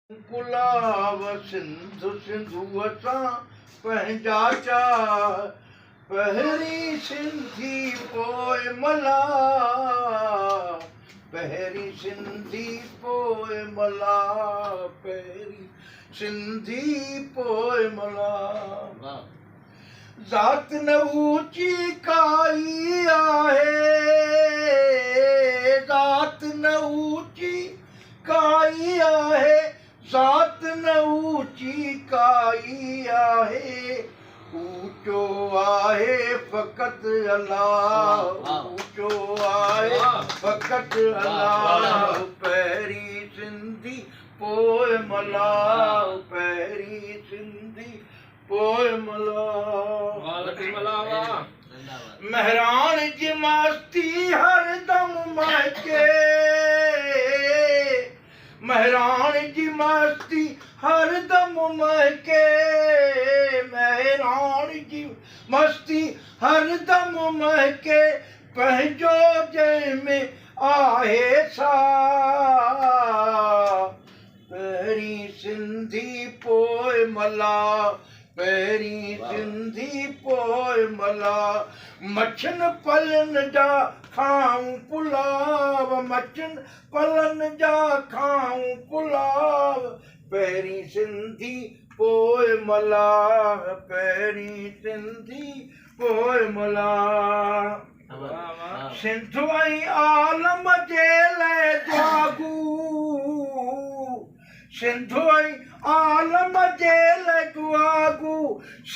گلاب سنڌ سنڌوء سان پنهنجا چاهه، پهرين سنڌي پوء ملاح، پهرين سنڌي پوء ملاح، پهرين سنڌي پوء ملاح. ذات نه اوچي ڪائي آهي، ذات نه اوچي ڪائي آهي، ذات نه اوچي ڪائي آهي، اوچو آهي فقط الله، اوچو آهي فقط الله، پهرين سنڌي پوء ملاح، پهرين سنڌي پوء ملاح. مهراڻ جي مستي هر دم مهڪي، مهراڻ جي مستي هر دم مهڪي، مهراڻ جي مستي هر دم مهڪي، پنهنجو جنهن ۾ آهي ساهه. پهرين سنڌي پوء ملاح، پهرين سنڌي پوء ملاح، مڇن پلن جا کائون پلاء، مڇن پلن جا کائون پلاء، پهرين سنڌي پوء ملاح، پهرين سنڌي پوء ملاح. سنڌ ۽ عالم جي لئه دعاگو، سنڌ ۽ عالم جي لئه دعاگو،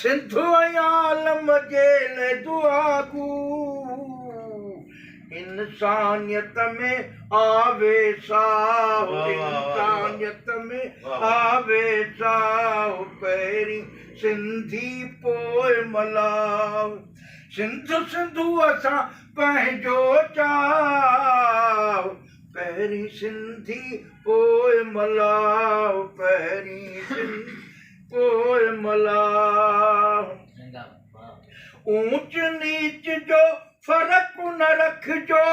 سنڌ ۽ عالم جي لئه دعاگو، انسانيت ۾ آ ويساهه، انسانيت ۾ آ ويساهه، پهرين سنڌي پوء ملاح. سنڌ سنڌوء سان پنهنجو چاهه، پهرين سنڌي پوء ملاح، پهرين سنڌي پوء ملاح. اونچ نيچ جو فرق نه رکجو،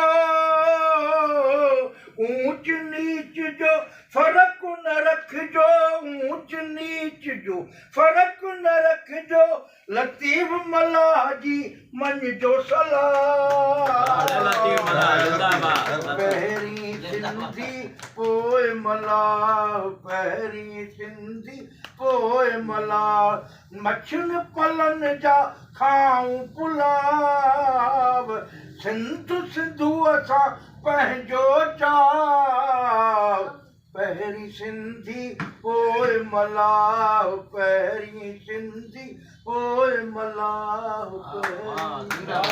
اونچ نيچ جو فرق نه رکجو، اونچ نيچ جو فرق نه رکجو، لطيف ملاح جي مڃجو صلاح. پهرين سنڌي پوء ملاح، پهرين سنڌي پوء ملاح، مڇين پلن جا کائون پلاء، سنڌ سنڌوء سان پنهنجو چاء. پهرين سنڌي پوء ملاح، پهرين سنڌي پوء ملاح، پهرين.